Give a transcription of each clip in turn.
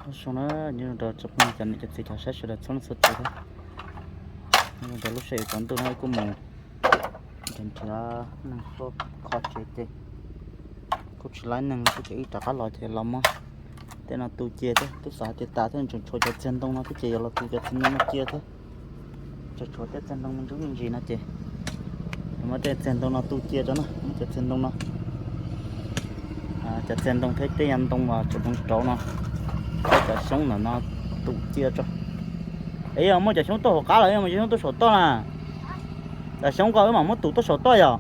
Nyob zoo na, nyob zoo rau cov phooj ywg cov niam cov txiv cov saib sawv daws txhua leej txhua tus thiab. Nyob zoo rau lub sij hawm tsaus ntuj no kuj mus nrhiav nrhiav neeg tuaj kho tsev ces kuj tsis laib neeg thiab ces wb rov qab los ces los muab tej no tu cia thiab. Twb xav hais tias tas thiab, tseem tshuav cov txiag ntoo no thiab ces yuav los tu cov txiag ntoo no cia thiab. Tseem tshuav tej txiag ntoo me ntsuj me ntsis no ces muab tej txiag ntoo no tu cia tso na, muab cov txiag ntoo no, cov txiag ntoo thiab tej yam ntoo uas tseem ntoo rauv no, thiab cov xyoob ntawm no tu cia tso. Es yog muab cov xyoob tuaj hauv qab los yog muab cov xyoob tuaj saum toj na? Cov xyoob ko wb mam muab tus tuaj saum toj yom.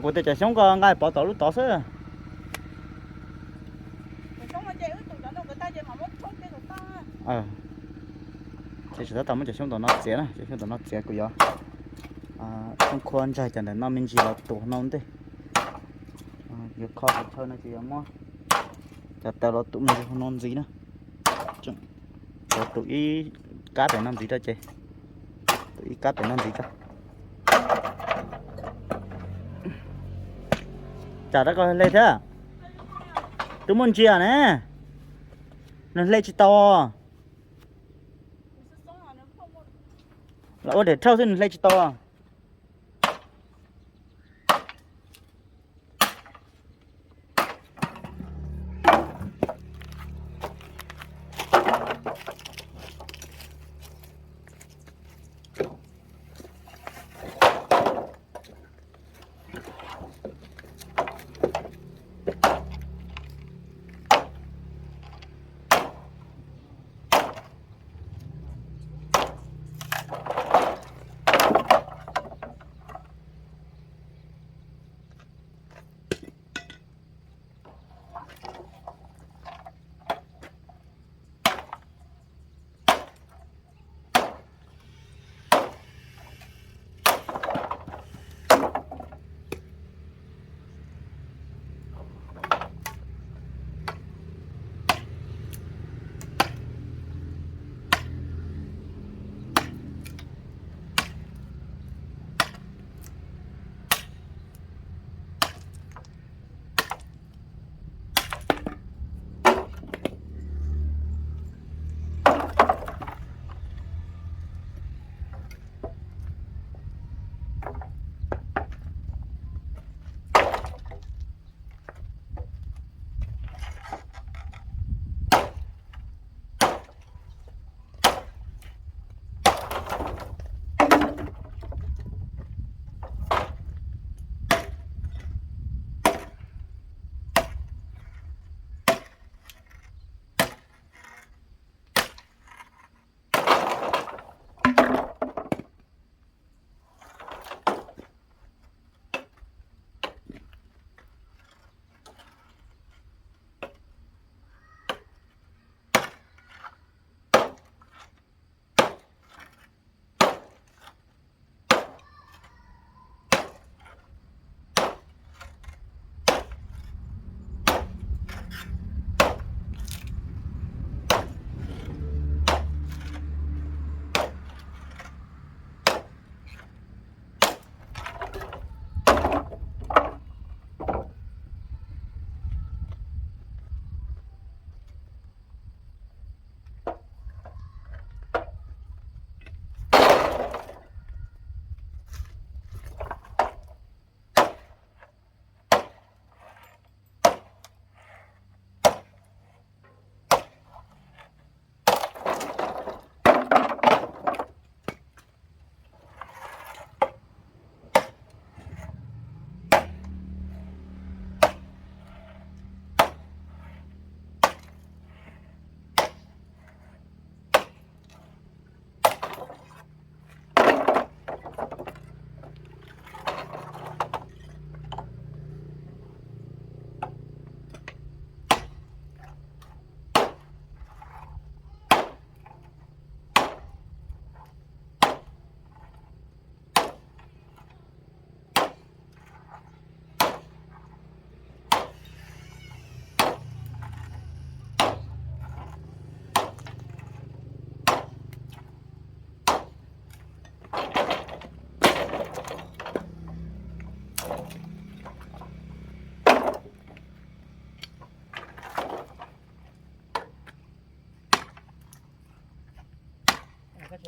Kuv tias cov xyoob ko nqa pov tom lub tod xwb. Ces tsis tab tom muab cov xyoob tom no txiav na, cov xyoob tom no txiav kuv yuav khua ntsaig cov ntawm no me ntsis los tus no ntej. Yuav kho cov chaw no ces yuav muab cov taws los tus me ntsis no ntxiv na. Yuav tus ib kab pem no ntxiv tso ces, tus ib kab pem no ntxiv tso. Tsam rov qab hle thiab. Twb muaj ntsia ne, nws hle tsis tau. Los ua daim rhauj xwb nws hle tsis tau.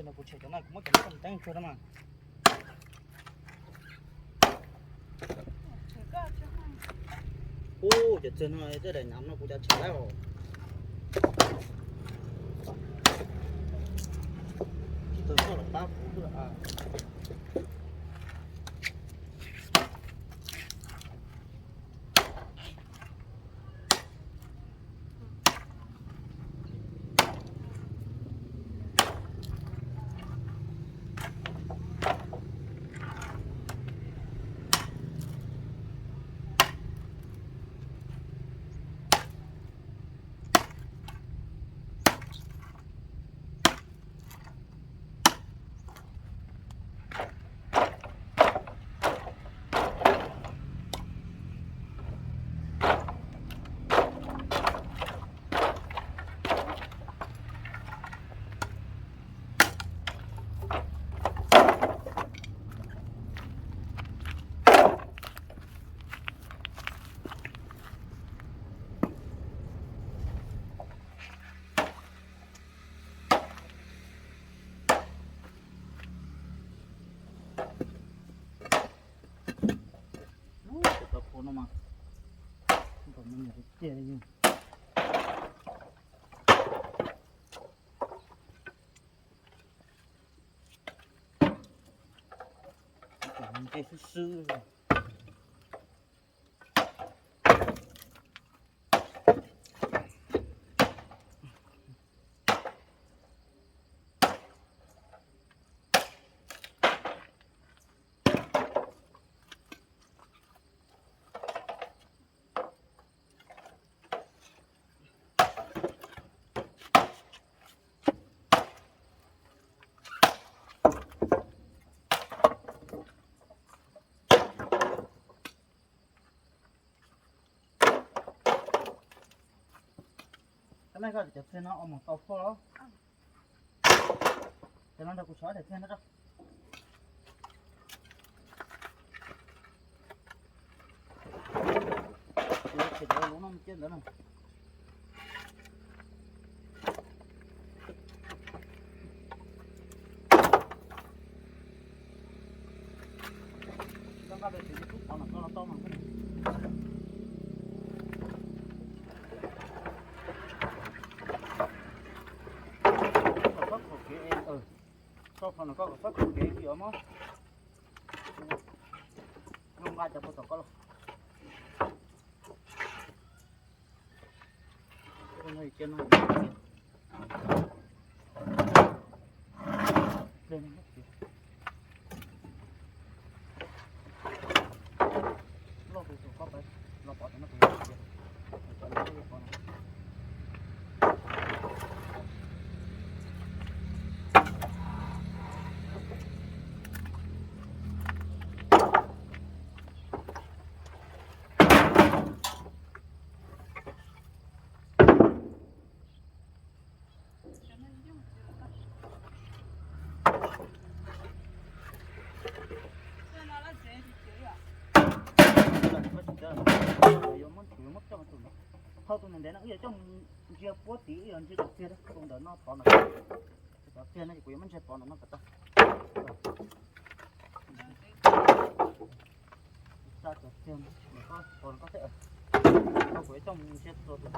No kuv tshem cov no, kuv muab cov no coj mus teeb tsuag na mas. Ub, cov txiag no tej daim nyam no kuv cov tshem lawm os. Tsis tau coj los pab kuv xwb. Ub, cov tau phu no mas, kom me nyuam tiag tiag li. Kom nce xwb xwb. Koj nej, koj cov txiag no ua mus tau fo los? Cov no nrog kuv tso daim txiag no rau. Kuv yuav tshem cov lub no mus ciaj ntawd na. Tsis tau nqa pes tsev, tub pov no tau no tau mas. Kom txhob khaum kev, tau pov no koj kom txhob khaum kev, kuv yuav muab nqa cov pov tom koj los. Yuav muab nchuav, yuav muab coj tus no, thauj tus ntev ntev no wb yuav coj mus ntsia puab tid, wb yuav ntsia cov txiag tus ntawm no pov no. Cov txiag no ces kuv yuav muab ntsia pov no no kom tau. Xa cov txiag no, koj pov no koj thiaj, koj kuv yuav coj mus ntsia tus tus.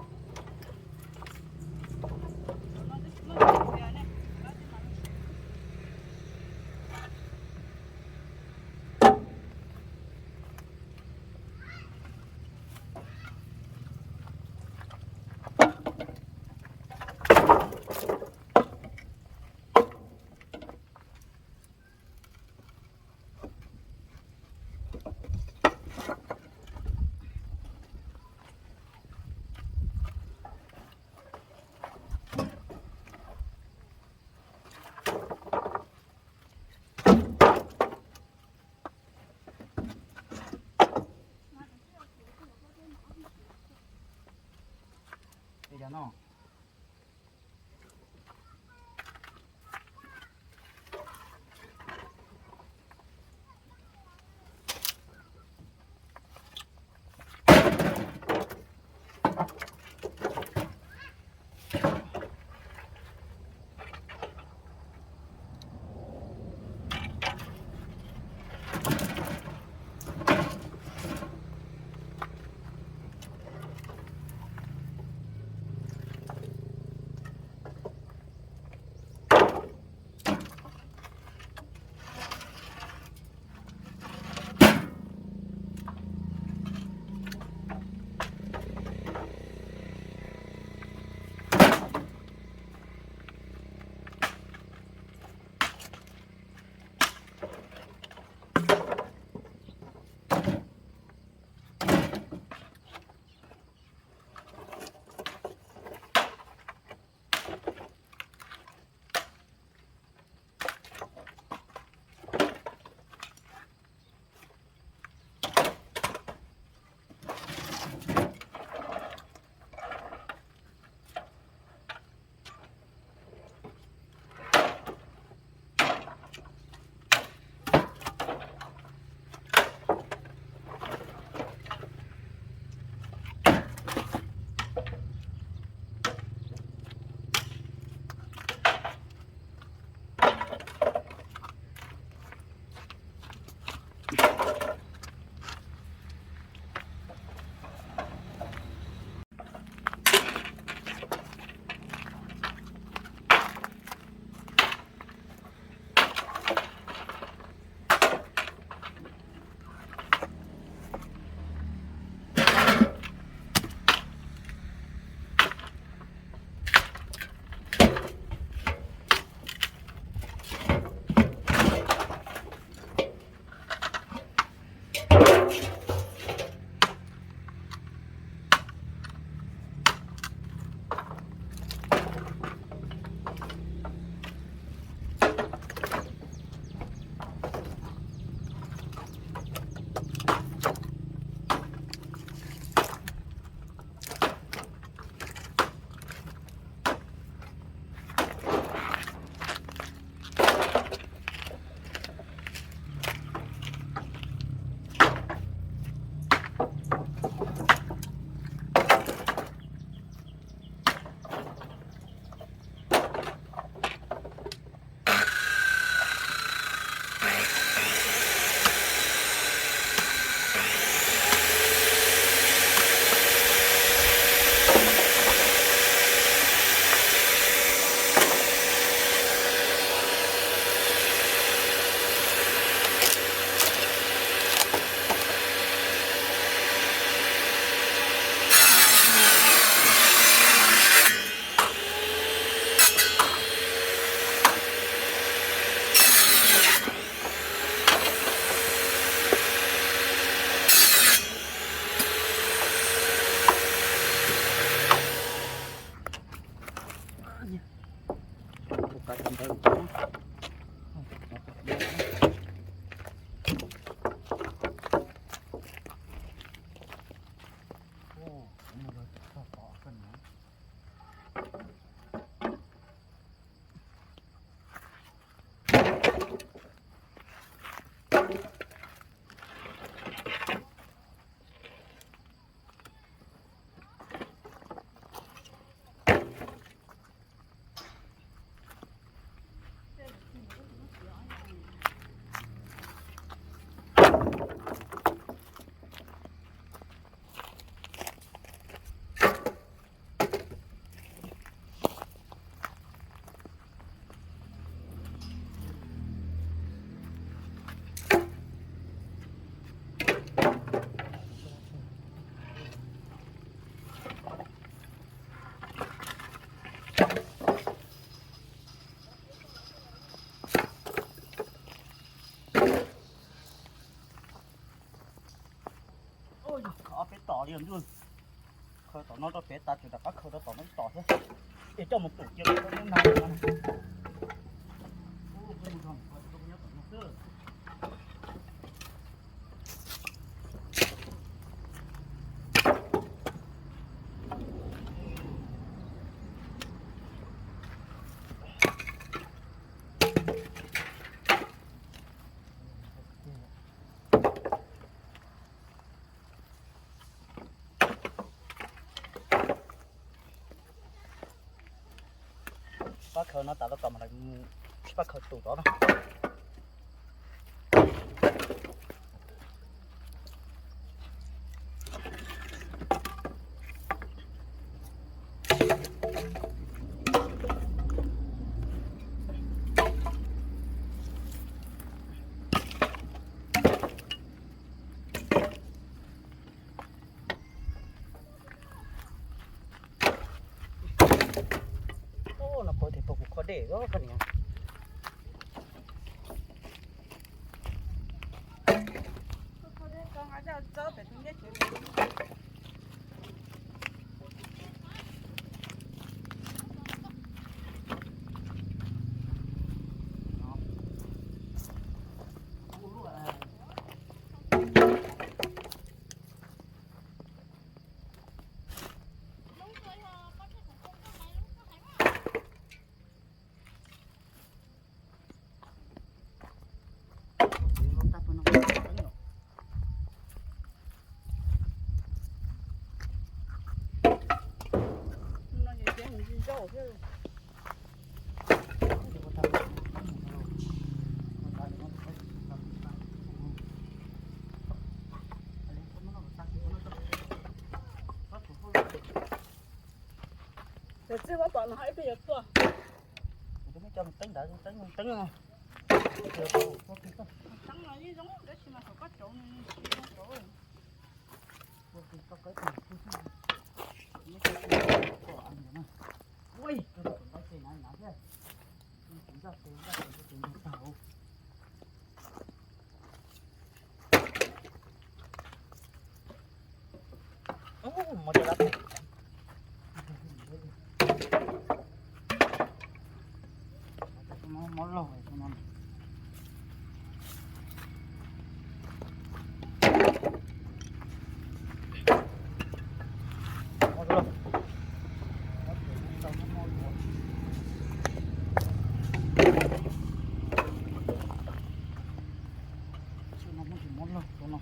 Ob peb tom li ntuj. Khaws tom no rau pem tas tseem rov qab khaws rau tom no ib tom thiab. Es coj mus tum cia rau neb nag. Pab khaws no tas los tom mas sib pab khaws tus tod na. No pov tes pog kuv kho dej os koj niam. Cov txij muab pom no ib pliag yuav tuaj. Kuv twb muab coj mus teeb ntawd, teeb teeb. Teeb no yeej zoo tab sis mas thaum koj rauv nws tsis zoo rauv. Ua, tus npaiv tes na na thiab. Tus ncaj tes ncaj tes tus ntag tag. Mov cov lab, mov laug no. Mov laug no.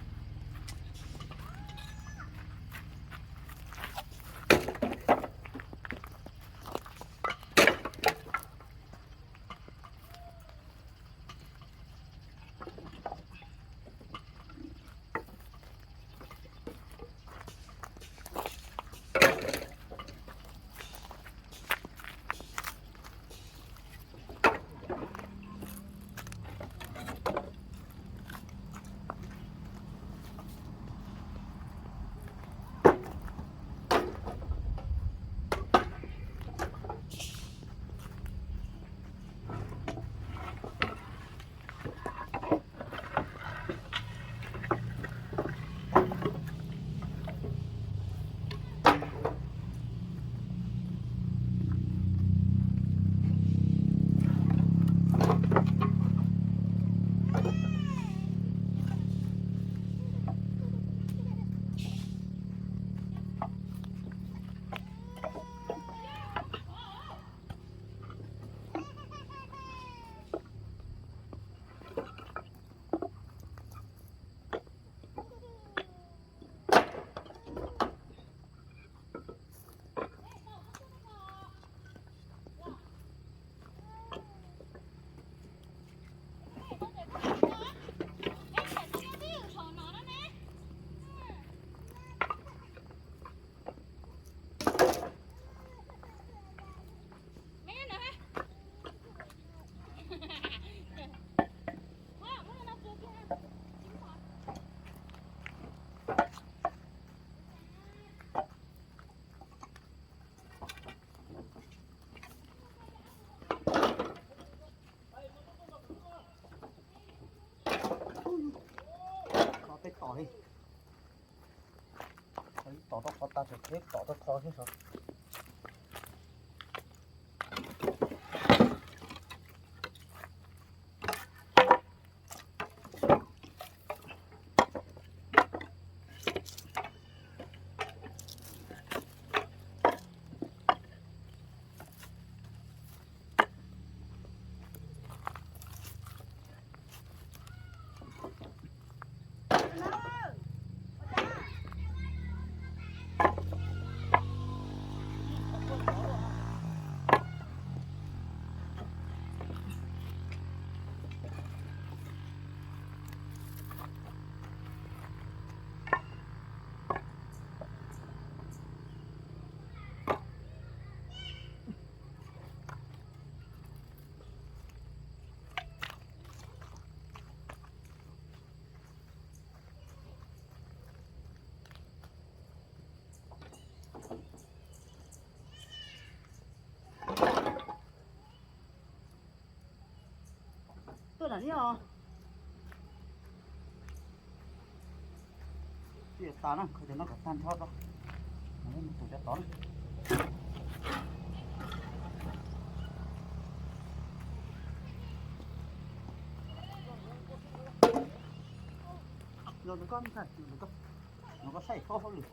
Tom rau qhov tas tseem qhib tom rau qhov thiab sav. Tuaj nram thiab os. Twb yuav tas na, khaws cov no kom tag nrho tso. Tus cov tod na. Los ntawm koj, ntawm koj, ntawm koj saib txhob hauj lwm.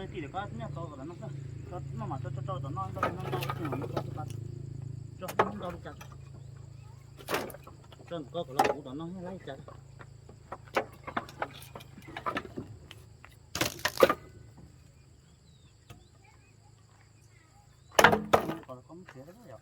Tij lawm, koj nyob ko kom tom no xwb, noj mas tso tso rau tom no, ntau no ntau, tso ntau li cas, tso ko kom los kuv tom no lab li cas. Kom koj muab txiav yom.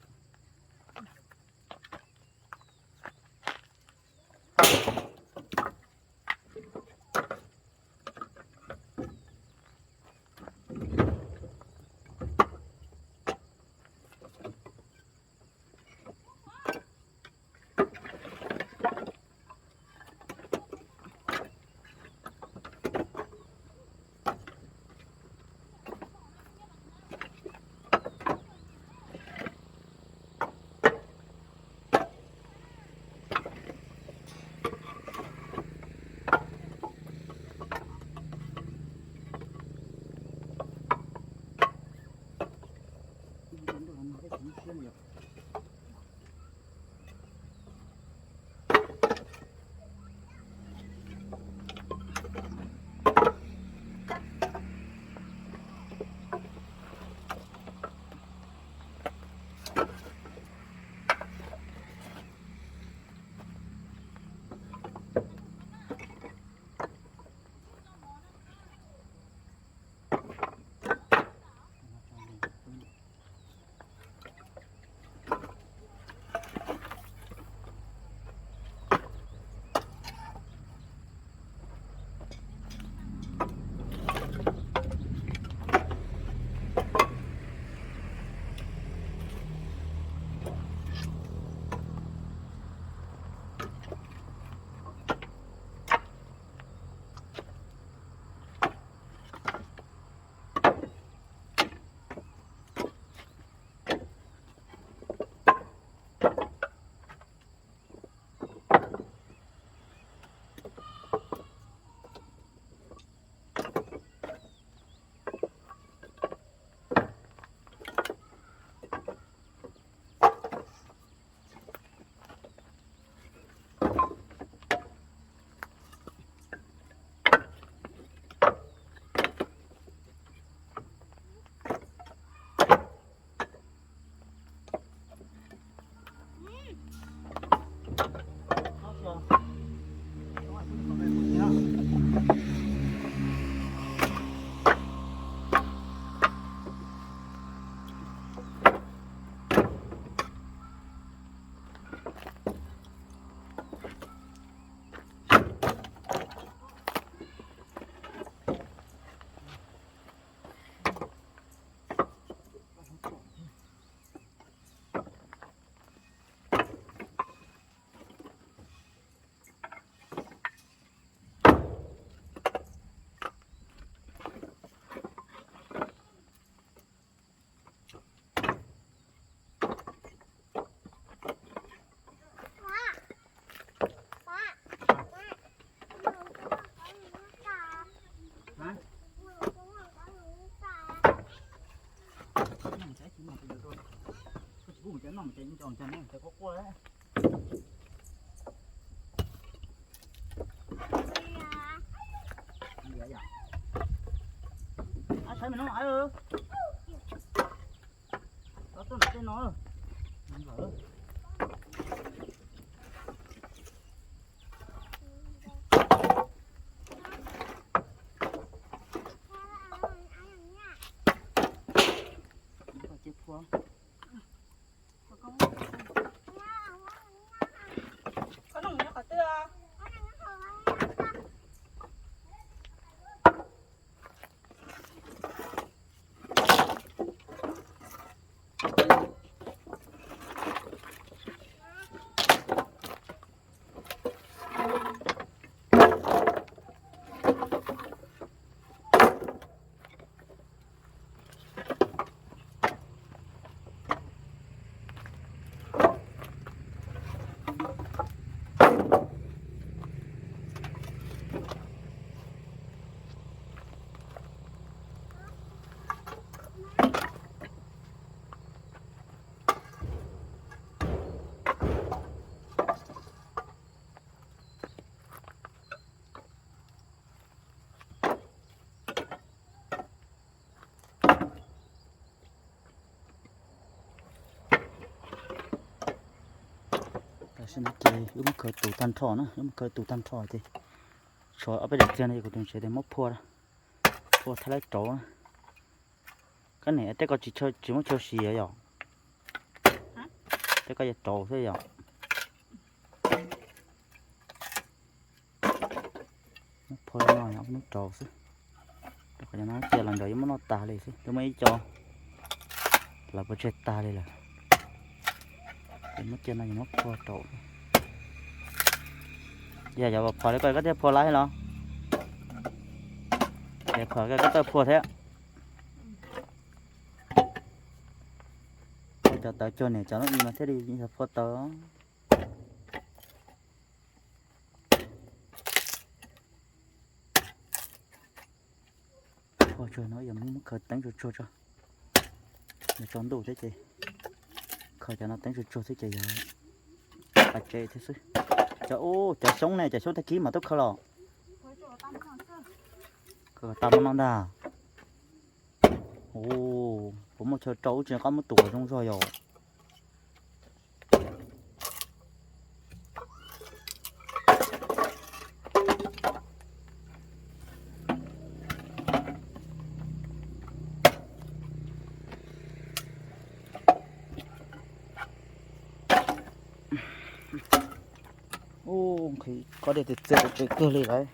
Saib mem no, tau tuaj ntawm tej no. Koj noj mus nyob qhov twg? Ces wb muab khaws tus tag nrho na, wb muab khaws tus tag nrho ces tshuav ob peb daim txiag no ces kuv tus tsev tias muab phua, phua thaij laib rauv na. Koj niam, tej ko tsis, tsis muab chaw siav yom? Tej ko yuav rauv xwb yom? Muab phua no yog muab rauv xwb. Rau qhov no cia los nrog yuav muab noj tas li xwb, twb muaj ib co lawv puas tseg tag li lawm. Ces muab cia no yog muab phua rauv. Yog cov phom li ko koj thiaj phua laib los? Ces phom ko koj txawj phua thiab. Phua cov tawv cuag niam cov lub i mas thiaj li yog phua tawv. Phua tsuag no yog muab khaws teeb tsuag tsuag tso, yog tsaus ntuj thiab ces khaws cov no teeb tsuag tsuag thiab ces yog qab tse thiab xwb. Cov ub, cov xyoob ne, cov xyoob tag kis mas tuaj khaws los? Khaws tas mov no ntag. Ub, puas muaj chaw rau, wb tsis nco qab muab tus zoo zog yom. Ub, nqhis kob dej tiag tiag, tseem kawg li lawm.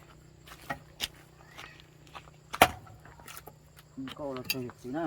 Nkauj los txog yawm txiv na.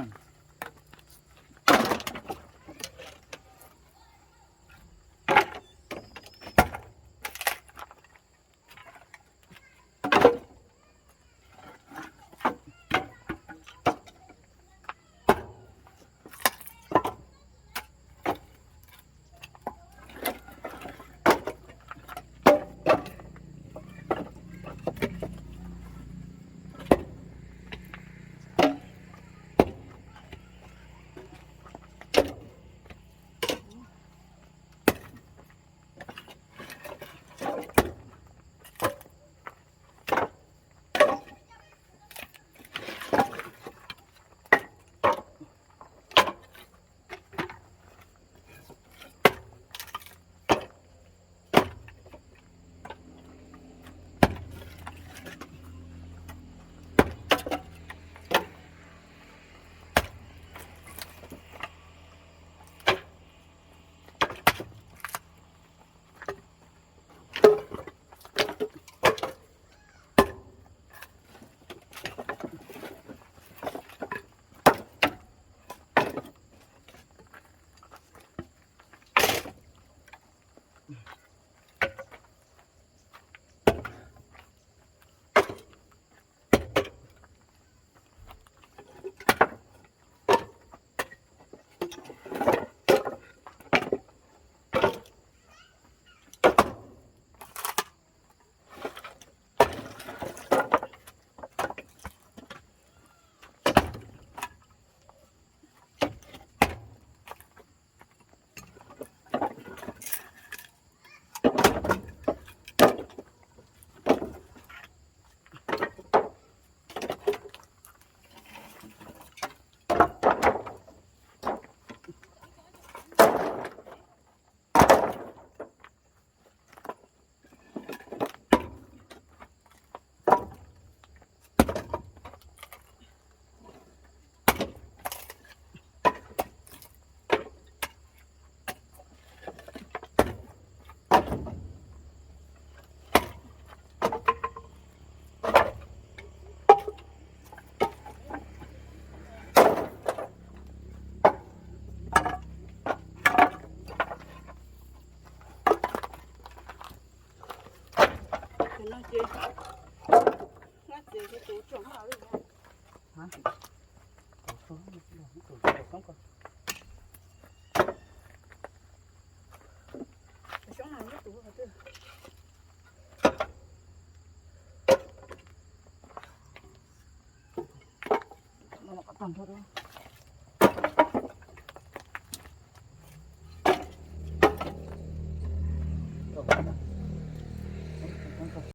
Tag nrho.